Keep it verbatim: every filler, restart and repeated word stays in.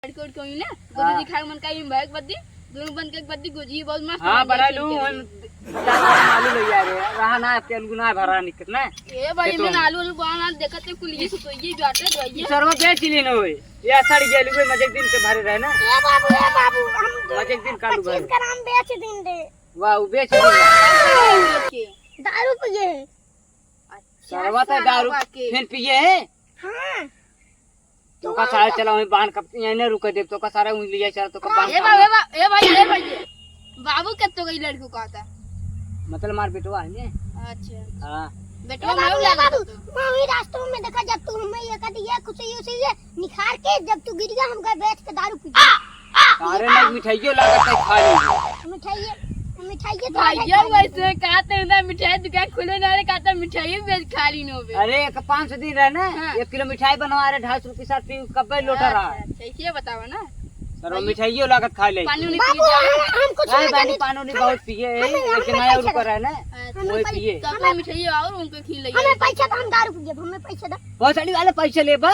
लड़के उड़के होई ना, गोजी हाँ। दिखाए मन का, ई बैग बद्दी, दोनों बन के एक बद्दी गोजी बहुत मस्त हाँ, बन बना जाए लूँ, फिर हम के। आलू ले जा रहे हैं, रहा ना, आपके आलू ना भरा निकल ना। ए भाई, खेतों में में। आलू, आलू बना ना, देखत है कुल ये सुतोइए, जाते धोइए। सरवा बेच ली ना होई, ये सड़ गया आलू, मजे एक दिन के भरे रहे ना। ए बाबू, ए बाबू, हम मजे एक दिन का आलू पच्चीस भरे। ग्राम बेच दिन दे। वाह, वो बेच ली। के? दारू पिए है। अच्छा, सरवा तो दारू सरवा के। फिर पिए है। हाँ। तोका सारे चला वहीं बांध कब यहीं ने रुके देब, तोका सारे उंगलिया चला, तोका बांध ए कब बाबू, ए बा-, ए भाई, ए भाई, ए। बाबू के तो गई लड़की को आता। मतलब मार बेटवा है ने? अच्छा। हाँ। बेटवा ए मारू बाबू, ए लगा बाबू, तो। मम्मी रास्तों में देखा जब तू हमें ये कह दिया कुछ ये उसे ये निखार के जब तू गिर गया हम गए बेच के दारू पी गए। अरे नहीं, मिठाइयों लागत है खा ली। मिठाइये, मिठाइये तो भैया, खाई। वैसे कहते हैं ना, मिठाई दुकान खुले ना रे, कहते हैं, मिठाई बेच खा ली नो बे। अरे, एक पाँच सौ दिन रहे ना, हाँ। एक किलो मिठाई बनवा रहे, ढाई सौ रुपये साठ पी, कब्बे लोटा रहा। अच्छा, अच्छा, ये बतावा ना। सर, वो भाई, मिठाइयों लागत खा ले। पानी उनी पी बाबू, जाओ। हम, हम कुछ अरे, नहीं पानी, जानी। पानी उनी हमें, बहुत पिए, हमें, एक हमें नया पैसा रुका दे। रहा ना, अच्छा। हमें वही पै-, पिए। तो अपने मिठाई और उनको खिलाइए। हमें पैसा दो, हम दारू पिए, हमें पैसा दो। बहुत सारी वाले पैसे ले बा।